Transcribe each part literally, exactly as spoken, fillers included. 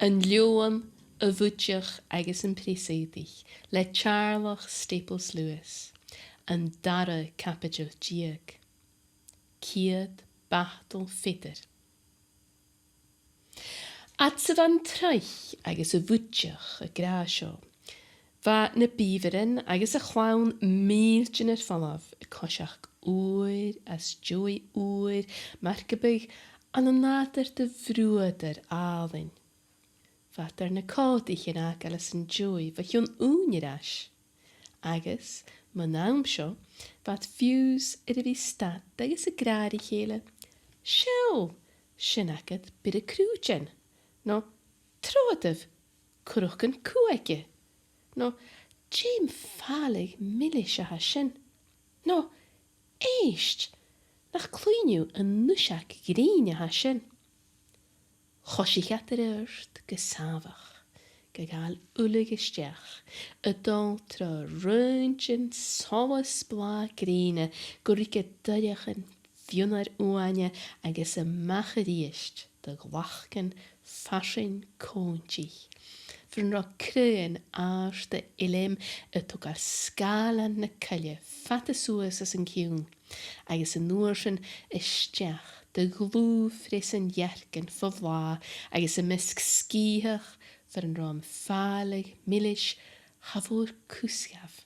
An Leòmhann, a' Bhuidseach agus am Preas-aodaich le Teàrlach Staples Lewis, an dara caibideil deug. Ciad Batail Pheadair. Fhad 's a bha an troich agus a' bhuidseach ag ràdh seo, bha na bìobhairean agus a' chlann mìltean air falbh a' coiseachd uair às dèidh uair, mar gum biodh ann an nàdar de bhruadar àlainn. Bha iad air na còtaichean fhàgail às an dèidh bho chionn ùine air ais. Agus, mun àm seo, bha iad fiù 's air a bhith a' stad agus ag ràdh ri chèile, "Seall, sin agad biorag crùidein," no "Trobhadaibh, curragan cuthaige," no "Dè am fàileadh milis a tha sin?" no "Èist, nach cluinn thu an uiseag ghrinn a tha sin?" Choisich iad air adhart gu sàmhach, gu gabhail uile a-steach, a' dol tro raointean solas blàth grèine gu ruige doireachan fionnar uaine agus a-mach a-rithist do ghlacadh farsaing còmhnaidh, far an robh craobhan àrda uilleim a' togail sgàilean na coille fada suas às an cionn, agus an uair sin a-steach do dhlùth-phreasan dhearcan fo bhlàth agus am measg sgitheach far an robh am fàileadh milis cha mhòr cus dhaibh.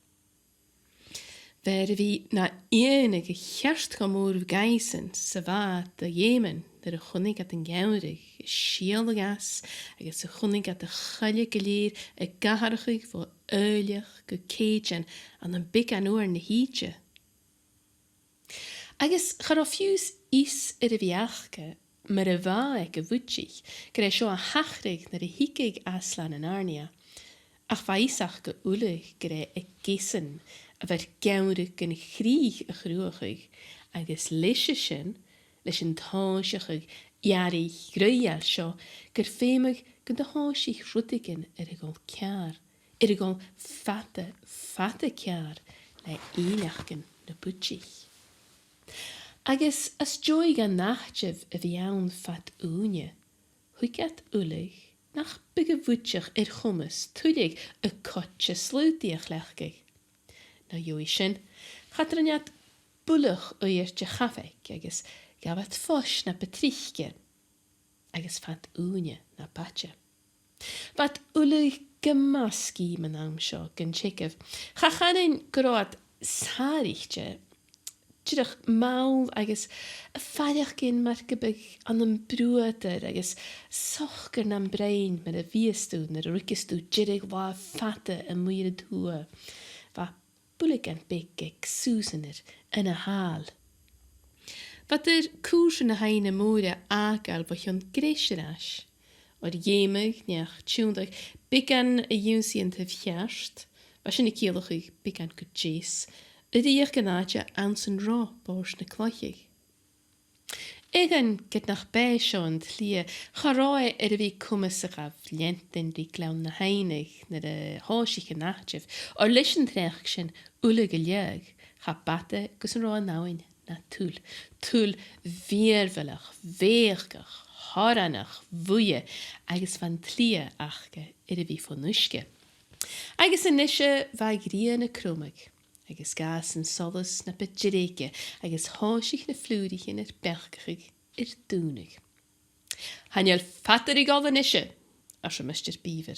Bha e air a bhith na iongnadh a cheart cho mòr dhaibhsan 's a bha do dh'Eamonn nuair a chunnaic iad an geamhradh a' sìoladh às agus a chunnaic iad a' choille gu lèir ag atharrachadh bho fhaoileach gu cèitean ann am beagan uairean a thìde. Agus cha robh fiù 's fios air a bhith aca, mar a bha aig a' bhuidsich, gur e seo a thachradh nuair a thigeadh Aslan an Àirnidh. Ach bha fios aca uile gur e a' gheasan a bha air geamhradh gun chrìch a chruthachadh, agus leis a sin, leis an tòiseachadh earraich dhraoidheil seo, gur feumadh gun do thòisich rudeigin air a dhol ceàrr, air a dhol fada, fada ceàrr le innleachdan na buidsich. Agus às dèidh dhan àiteamh a bhith ann fad ùine, thuig iad uile nach biodh a' bhuidseach air comas tuilleadh a' coidse slaodaidh a chleachdadh. Na dhèidh sin, cha do rinn iad buileach uiread de chabhaig agus ghabh iad fois na bu trice agus fad ùine na b' fhaide. Bha iad uile gu math sgìth mun àm seo gun teagamh. Cha chanainn gun robh iad sàraichte, dìreach mall agus a' faireachdainn mar gum biodh ann am bruadar agus socair nam broinn mar a bhios tu nuair a ruigeas tu deireadh latha fada a-muigh air an tuath. Bha builgean beag aig Susan air an a shàil. Bha iad air cùrsa na h-aibhne mòire fhàgail bho chionn greis air ais. Oir dh'fheumadh neach-tionndadh beagan a dh'ionnsaigh an taobh cheart, bha sin a' ciallachadh beagan gu deas, a ruighinn an àite anns an robh Bòrd na Cloiche. Eadhon ged nach b' e seo an t-slighe, cha robh e air a bhith comasach dhaibh leantainn ri Gleann na h-Aibhne nuair a thòisich an àiteamh, oir leis an t-sneachd sin uile gu leth, cha b' fhada gus an robh an abhainn na tuil, tuil mhìorbhaileach, bheucach, thoranach, bhuidhe, agus bha an t-slighe aca air a bhith fon uisge. Agus a-nise bha a' ghrian a' cromadh, agus dh'fhàs an solas na bu deirge, agus thòisich na flùraichean air beachdachadh air dùnadh. "Chan eil fada ri dhol a-nise," arsa Mister Beaver.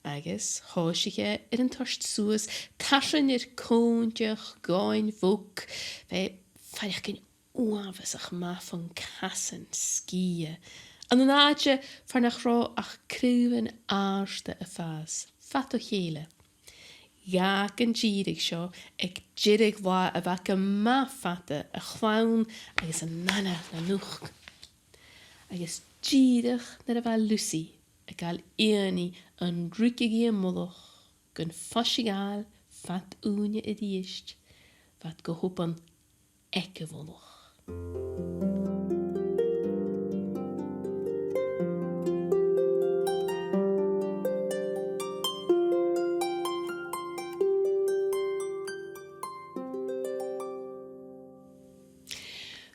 Agus thòisich e air an toirt suas, tarsainn air còinteach dhomhainn bhog, bha e a' faireachdainn uabhasach math fon casan sgìth, ann an àite far nach robh ach craobhan àrda a' fàs fada o chèile. Dh'fhàg an dìreadh seo aig deireadh latha a bha gu math fada a' chlann agus an anail nan uchd. Agus dìreach nuair a bha Lucy a' gabhail iongnadh an ruigeadh i a mullach gun fois a ghabhail fad ùine a-rithist, bha iad gu h-obann aig a mhullach.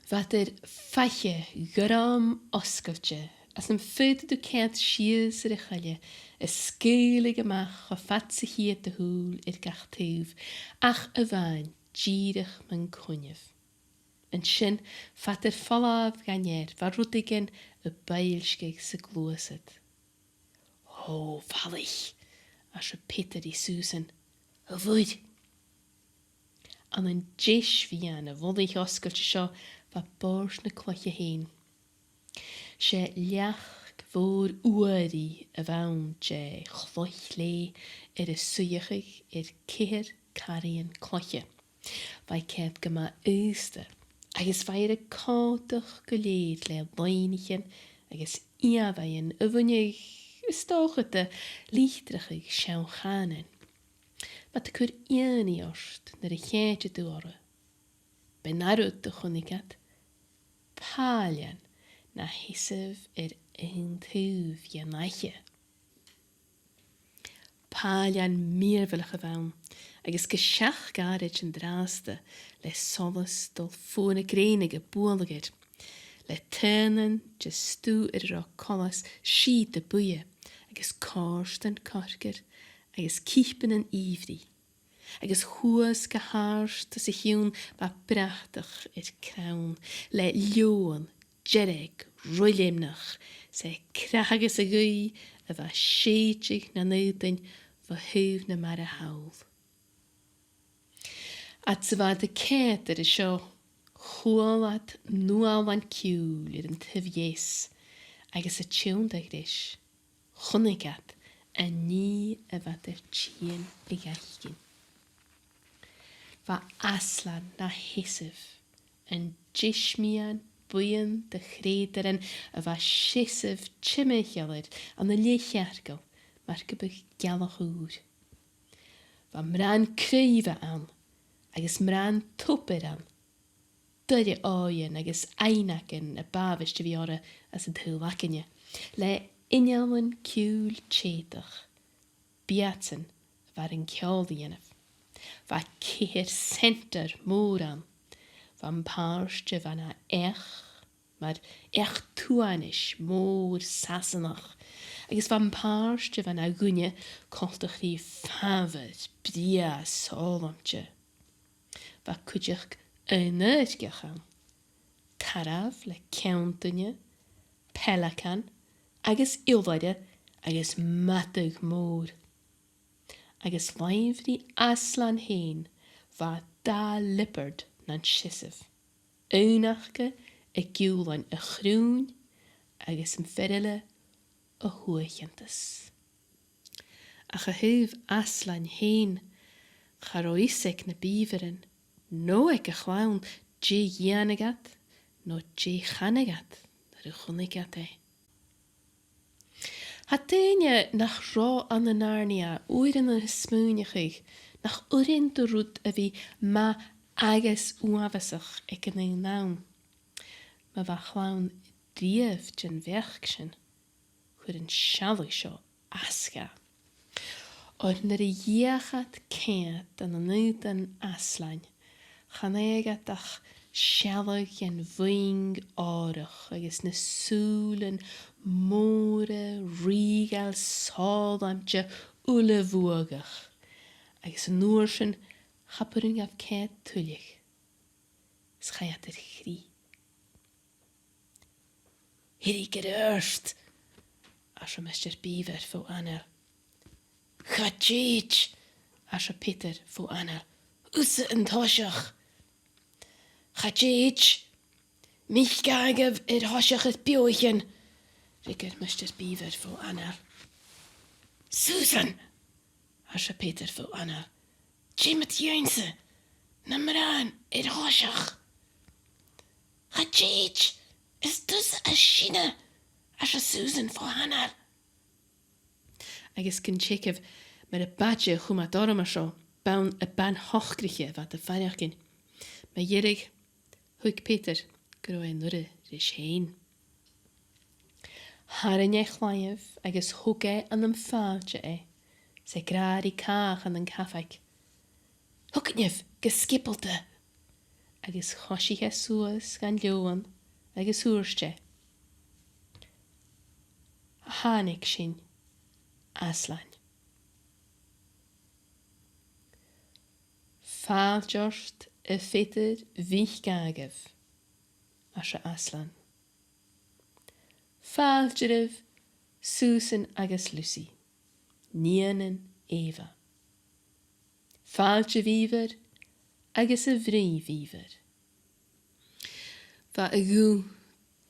Bha iad air faiche ghorm fhosgailte Agus nam faodadh tu coimhead sìos air a' choille, a' sgaoileadh a-mach cho fad 's a chitheadh do shùil air gach taobh, ach a-mhàin dìreach mun coinneamh. An sin, fad air falbh dhan fhear, bha rudeigin a' boillsgeadh sa ghluasad. "Ò, a bhalaich," arsa Peter ri Susan. "A bheil thu?" Ann an deich mìosan a' mholaidh fhosgailte seo, bha bòrd na cloiche fhèin. 'S e leac mhòr uair a bh' ann de chloich-leth air a suidheachadh air ceithir carraighean cloiche. Bha iad gu math aosta, agus bha iad air a còmhdach gu lèir le loidhnichean agus ìomhaighean a bhuineadh, is dòcha, do litreachadh seann-chànain. Bha iad a' cur iongnadh ort nuair a chèididh tu orra. B' e an ath rud a chunnaic iad, pàillean na sheasamh air aon taobh dhen oidhche. Pàillean mìorbhaileach a bh' ann, agus gu seachd àraid an-dràsta, le solas a' dol fodha na grèine a' bualadh air, le taobhan de stuth air an robh coltas sìth de bhuidhe, agus còrdan corcair, agus cipeanan ìbhrich. Agus shuas gu h-àrd os a chionn bha bratach air crann, le leòmhann dearg roilimeach, 's e crathadh a' ghaoith a bha a' sèideadh nan aodann bho thaobh na mara thall. Fhad 's a bha iad a' coimhead air seo, chuala iad nuallan ciùil air an taobh dheas, agus a' tionndadh ris, chunnaic iad an nì a bha iad air tighinn a dh'fhaicinn. Bha Aslan na sheasamh, an deich mìos buidheann de chreutairean a bha a' seasamh timcheall air ann an leth-chearcall mar gum biodh gealach ùr. Bha mnathan craoibhe ann, agus mnathan tobair ann, doire-òighean agus aibhneagan a b' àbhaist a bhith orra anns an t-saoghal againne, le innealan ciùil teudan, biadhsan a bha air an ceòl a dhèanamh. Bha ceithir seantair mòr ann. Bha am pàirt a bha na each, mar each tuathanais mòr Sasannach, agus bha am pàirt a bha na dhuine coltach ri famhair brèagha sòlaimte. Bha cuideachd aon adharcach ann, tarbh le ceann duine, pelican agus iolaire agus madadh mòr. Agus leibh ri Aslan fhèin, bha dà leopard nan seasamh, aon aca a' giùlan a' chrùin agus am fear eile a' shuaicheantas. Ach a thaobh Aslain fhèin, cha robh fhios aig na bìobhairean, no aig a' chlann, dè dhèanadh iad, no dè chanadh iad nuair a chunnaic iad e. Tha daoine nach robh ann an Narnia uaireannan a' smaoineachadh nach urrainn do rud a bhith math agus uabhasach aig an aon àm. Ma bha a' chlann riamh den bheachd sin, chuir an sealladh seo às dha. Oir nuair a dh'fheuch iad coimhead ann an aodann Aslain, chan fhaigheadh iad ach sealladh den bhuing òrach agus na sùilean mòra, rìoghail, sòlaimte, uile-bhuadhach, agus an uair sin cha b' urrainn dhaibh coimhead tuilleadh. 'S chaidh iad air chrith. Thirrigidh air adhart, arsa Mister Beaver fo anail. Cha tèid, arsa Peter fo anail. Thusa an toiseach. Cha tèid. Mic agaibh air thoiseach air beothaichean, fhreagair Mister Beaver fo anail. Susan! arsa Peter fo anail. Dè mu do dheidhinn-sa? Na mnathan air thoiseach. Cha tèid! Is tusa as sine! arsa Susan fo anail. Agus gun teagamh, mar a b' fhaide a chùm iad orra mar seo, b' ann a' bhan-shocraiche a bha iad a' faireachdainn. Mu dheireadh, thuig Peter gun robh e an urra ris fhèin. Tharraing e a chlaidheamh agus thog e ann am fàilte e, 's e ag ràdh ri càch ann an cabhaig. Thugainn dhaibh gu sgiobalta! Agus choisich e suas dhan leòmhann agus thuirt e, thàinig sinn, Aslan. Fàilte ort, a Pheter MhicDhagaimh, arsa Aslan. Fàilte oirbh, Susan agus Lucy, nigheanan Eubha. Fàilte, a Bhìobhair, agus a bhruidhinn, a Bhìobhair. Bha a ghuth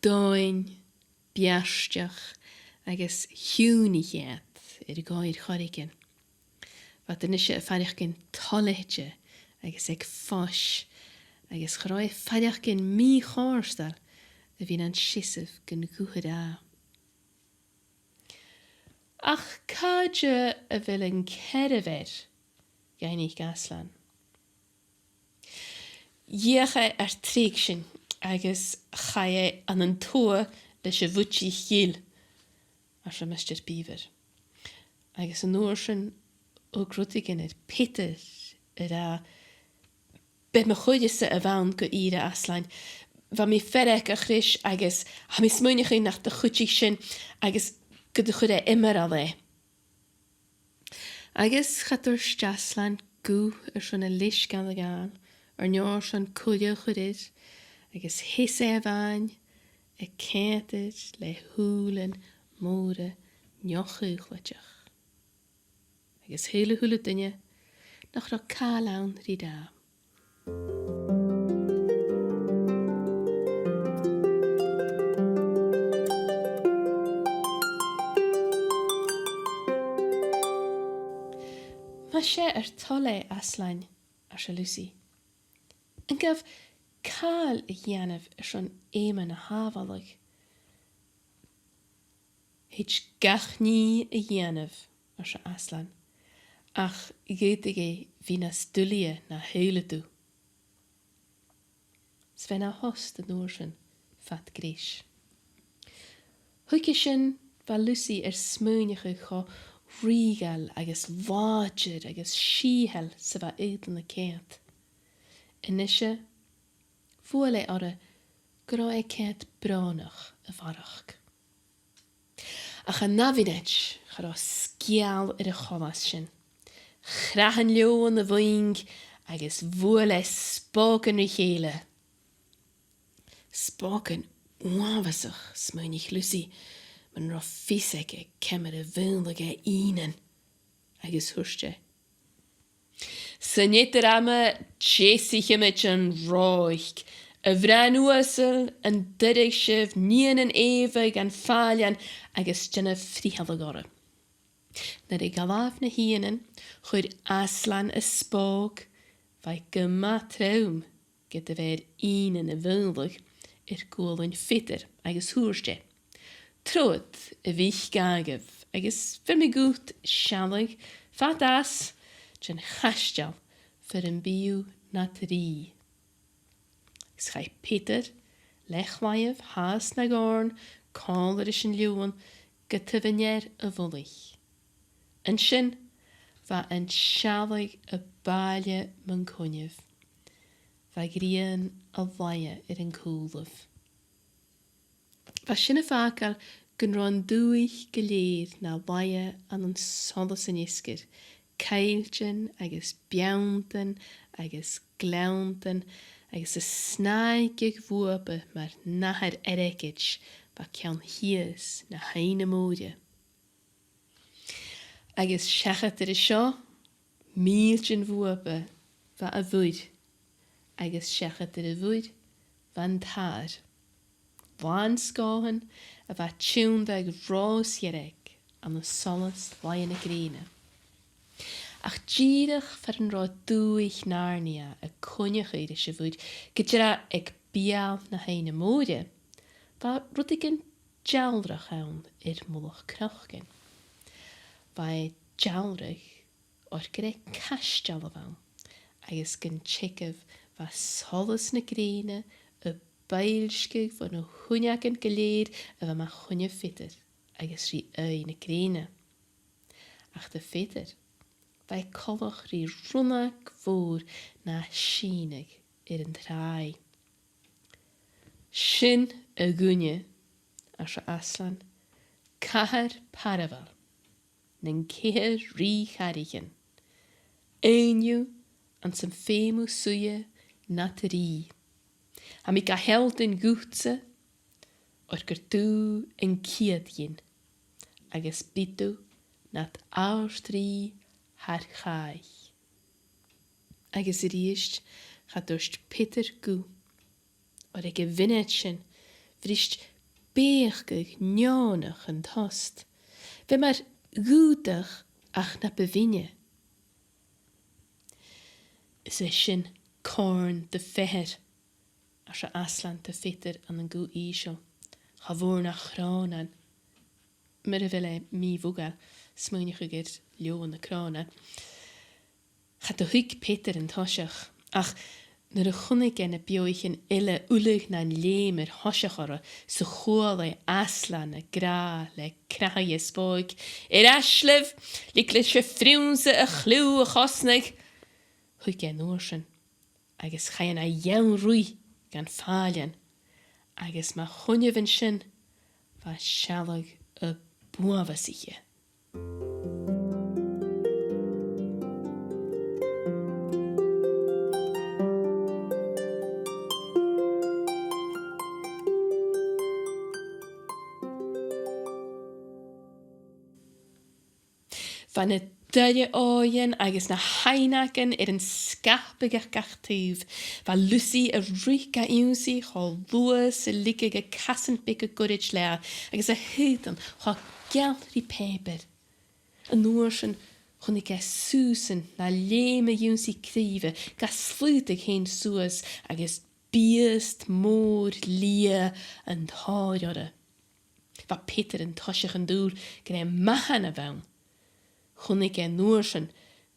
domhainn, beartach agus chiùinich iad air a' chòir choreigin. Bha iad a-nise a' faireachdainn toilichte agus aig fois, agus cha robh e a' faireachdainn mì-chofhurtail a bhith nan seasamh gun ghuth a ràdh. Ach càit a bheil an ceathramh air? dh'fhaighnich Aslan. Dh'fheuch e ar tric sin agus chaidh e ann an tuath leis a' bhuidsich ghil, arsa Mister Beaver. Agus an uair sin thug rudeigin air Peter a ràdh, "B' e mo chuideachd-sa a bh' ann gu ìre, Aslain. Bha mi feargach ris agus tha mi a' smaoineachadh nach do chuidich sin agus gun do chuir e iomrall e." Agus cha tuirt Aslan guth airson a leisgeul a ghabhail, air neo airson coire a chur air, agus sheas e a-mhàin a' coimhead air le shùilean mòra neo-chaochlaideach. Agus shaoil a h-uile duine nach robh càil ann ri ràdh. "Mas e ur toil e, Aslain," arsa Lucy, "an gabh càil a dhèanamh airson Eamonn a shàbhaladh?" "Thèid gach nì a dhèanamh," arsa Aslan, "ach dh'fhaodadh e bhith nas duilghe na shaoileadh tu." 'S bha e na thost an uair sin fad greis. Thuige sin bha Lucy air smaoineachadh cho rìoghail agus làidir agus sìtheil 's a bha aodann a' coimhead. A-nise, bhuail e oirre gun robh e a' coimhead brònach a bharrachd. Ach an ath mhionaid cha robh sgeul air a' choltas sin. Chrath an leòmhann a mhuing agus bhuail e spògan ri chèile. Spògan uabhasach, smaoinich Lucy, mura robh fios aige ciamar a mhaoladh e Eamonn, agus thuirt e, "San eadar-ama, deasaichidh mi an ròig. A bhritheamhan uasail, an toir sibh nigheanan Eubha dhan phàillean agus dèanaibh frithealadh orra." Nuair a dh'fhalbh na h-igheanan, chuir Aslan a spòg, bha e gu math trom ged a bha e air Eamonn a mhaoladh, air gualainn Pheter agus thuirt e, "Trobhad, a MhicDhagaimh, agus bheir mi dhut sealladh fad às den chaisteal far am bi thu nad rìgh." Is chaidh Peter le chlaidheamh fhathast na dhòrn còmhla ris an leòmhann gu taobh an ear a' mhullaich. An sin, bha an sealladh a' bàillidh mun coinneamh. Bha a' ghrian a' laighe air an cùlaibh. Bha sin a' fàgail gun robh an dùthaich gu lèir na laighe ann an solas an fheasgair, cailtean agus beanntan agus gleanntan agus a' snàigeadh bhuapa mar nathair airgid bha ceann shìos na h-aibhne mòire. Agus seachad air a seo, mìltean bhuapa bha a' mhuir, agus seachad air a' mhuir bha an t-adhar. Làn sgòthan a bha a' tionndadh ro dheireadh ann an solas laighe na grèine. Ach dìreach far an robh dùthaich Nàirnia a' coinneachadh ris a' mhuir, gu dearbh aig beul na h-aibhne mòire, bha rudeigin dealrach ann air mullach cnocain. Bha e dealrach oir gur e caisteal a bh' ann, agus gun teagamh bha solas na grèine a' boillsgeadh bho na h-uinneagan gu lèir a bha mu choinneamh Pheter agus ri aghaidh na grèine. Ach do Pheter, bha e coltach ri rionnag mhòr na sìneadh air an tràigh. "Sin a dhuine," arsa Aslan, Cathair Pàrabhail, nan ceithir rìgh-chathraichean. Aon dhiubh anns am feum thu suidhe nad rìgh. Tha mi ga shealltainn dhutsa, oir gur tu an ciad-ghin, agus bidh tu nad àrd-rìgh thar càich. Agus a-rithist, cha tuirt Peter guth, oir aig a' mhionaid sin, bhris beathachadh neònach an tost. Bha e mar dh'fhaodadh ach na bu mhionaich. Is e sin còrn do pheathar, arsa Aslan do Pheter ann an guth ìosal. Cha mhòr nach crònan, mura bheil e mì-mhodhail smaoineachadh air leòmhann na cròna. Cha do thuig Peter an toiseach, ach nuair a chunnaic e na beathaichean eile uile nan leum air thoiseach orra, 's a chuala e Aslan ag ràdh le crathaidh is bòig, "Air ais leibh, leig leis an fhrionnsa a chliù a chosnadh," thuig e an uair sin, agus chaidh e na dheann-ruith dhan phàillean, agus mu choinneamh an sin, bha sealladh uabhasach aige. Bha na doire-òighean agus na h-aibhneagan air an sgapadh aig gach taobh. Bha Lucy a' ruith ga ionnsaigh cho luath 's a leigeadh a casan beaga goirid leatha, agus a h-aodann cho geal ri pàipear. An uair sin chunnaic e Susan na leum a dh'ionnsaigh craoibhe, ga slaodadh fhèin suas, agus biast mòr liath an tòir oirre. Bha Peter an toiseach an dùil gur e mathan a bh' ann. Chunnaic e an uair sin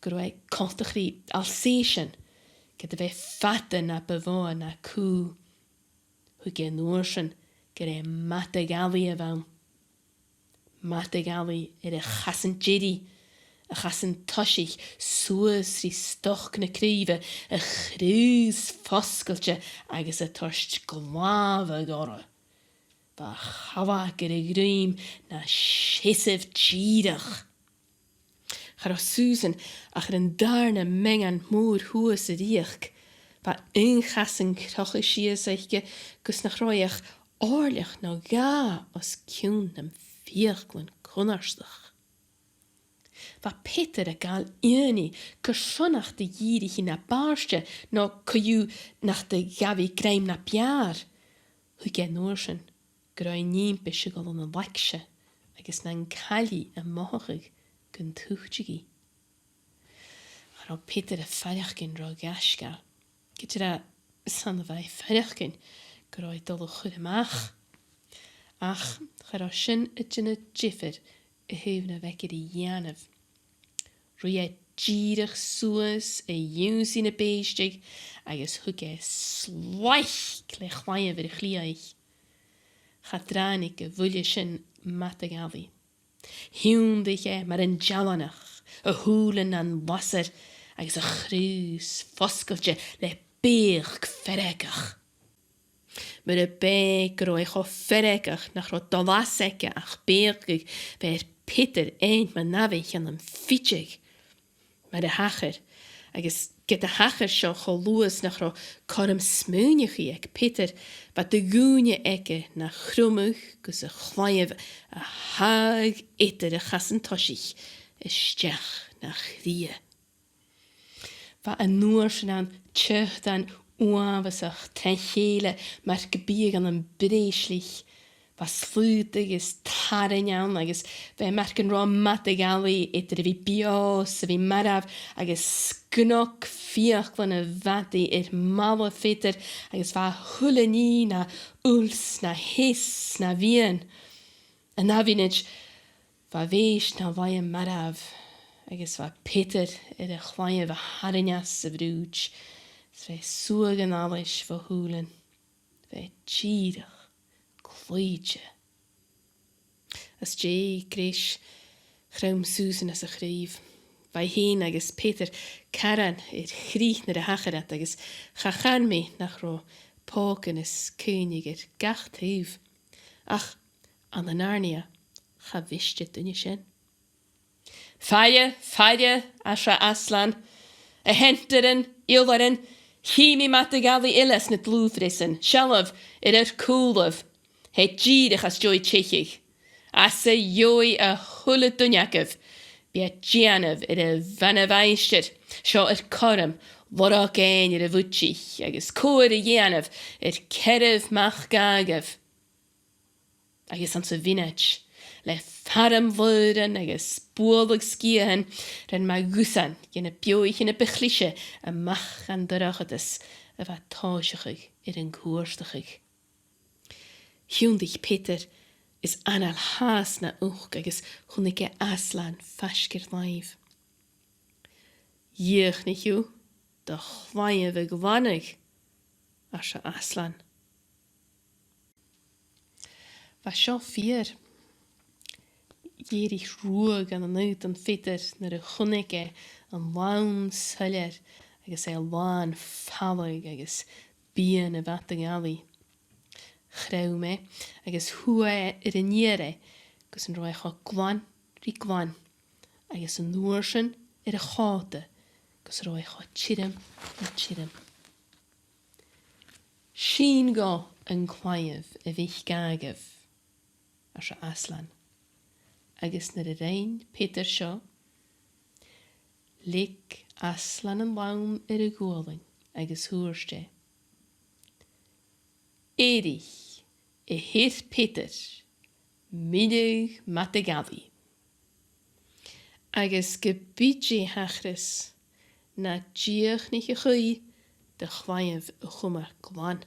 gun robh e coltach ri Alsatian, ged a bha e fada na bu mhotha na cù. Thuig e an uair sin gur e madadh-allaidh a bh' ann. Madadh-allaidh air a chasan deiridh, a chasan toisich, suas ri stoc na craoibhe, a chraos fosgailte agus a' toirt glàmhadh oirre. Bha a chabhag air a dhruim na seasamh dìreach. Cha robh Susan ach air an dàrna meangan mòr shuas a ruigheachd. Bha aon chasan crochadh sìos aice gus nach robh i ach òirleach no dhà os cionn nam fiaclan cunnartach. Bha Peter a' gabhail iongnadh carson nach do dhìrich i na bàirte no co-dhiù nach do ghabh i grèim na b' fheàrr. Thuig e an uair sin gun robh e an impis a dhol ann an laigse agus nan caillidh a mothachadh gun tuiteadh i. Cha robh Peter a' faireachdainn ro ghaisgeil, gu dearbh 's ann a bha e a' faireachdainn gun robh e a' dol a chur a-mach. Ach cha robh sin a' dèanamh diofar a thaobh na bh' aige ri dhèanamh. Ruith e dìreach suas a dh'ionnsaigh na bèiste agus thug e slaic le chlaidheamh air a' chlèith. Cha do ràinig a' bhuille sin madadh-allaidh. Thionndaidh e mar an dealanach, a shùilean nan lasair agus a chraos fosgailte le beuc feargach. Mura b' e gun robh e cho feargach nach robh dol às aige ach beucadh, bha e air Peter fhaighinn mun amhaich ann am fiteadh. Mar a thachair, agus ged a thachair seo cho luath 's nach robh cothrom smaoineachaidh aig Peter, bha de dh'ùine aige na chromadh gus a chlaidheamh a shàthadh eadar a chasan toisich a-steach na chridhe. Bha an uair sin ann teochdan uabhasach tro chèile mar gum biodh ann am brèislich. Bha slaodadh is tarraing ann agus bha e mar gun robh madadh-allaidh eadar a bhith beò 's a bhith marbh agus sgnog fiaclan a' mhadaidh air mala Pheter agus bha a h-uile nì na fhuil 's na sheas 's na mheadhan. An ath mhionaid bha a' bhèist na laighe marbh agus bha Peter air a chlaidheamh a tharraing às a bhrùid 's bha e a' suathadh an fhalais bho shùilean. Bha e dìreach cloichte. Às dèidh greis, chrom Susan às a' chraoibh. Bha i fhèin agus Peter caran air chrith nuair a thachair iad agus cha chan mi nach robh pògan is caoineadh air gach taobh. Ach ann an Narnia, Cha mhiste duine sin. "Faire, faire," arsa Aslan, "a sheantairean, iolairean, chì mi madadh-allaidh eile anns na dlùth-bhreasan, seallaibh, air ur cùlaibh. Tha e dìreach às dèidh teicheadh. Às a dheoghaidh a h-uile duine agaibh. Bidh e a' dèanamh air a' bhana-mhaighstir seo ur cothrom lorg fhaighinn air a' bhuidsich, agus cobhair a dhèanamh air ceathramh mac Àdhaimh." Agus anns a' mhionaid, le farm-làithean agus bualadh sgiathan, rinn Math Dhusan dhe na beathaichean a bu chlisge a-mach dhan dorchadas a bha a' tòiseachadh air an cuairteachadh. Thionndaidh Peter is anail fhathast na uchd agus chunnaic e Aslan faisg air làimh. "Dhìochuimhnich thu do chlaidheamh a ghlanadh," arsa Aslan. Bha seo fìor. Dh'èirich ruadh ann an aodann Pheter nuair a chunnaic e an lann soilleir agus e làn falach agus bian a' mhadaidh-allaidh. Chrom e agus shuath e air an fheur e gus an robh e cho glan ri glan, agus an uair sin air a chòta gus an robh e cho tioram ri tioram. "Sìn dhomh an claidheamh, a Mhic Àdhaimh," arsa Aslan, agus nuair a rinn Peter seo, leig Aslan an lom air a ghualainn agus thuirt e, "Èirich, a Their Peter, milleadh madaidh-allaidh. Agus ge bith dè thachras, na dìochuimhnich a-chaoidh do chlaidheamh a chumail glan."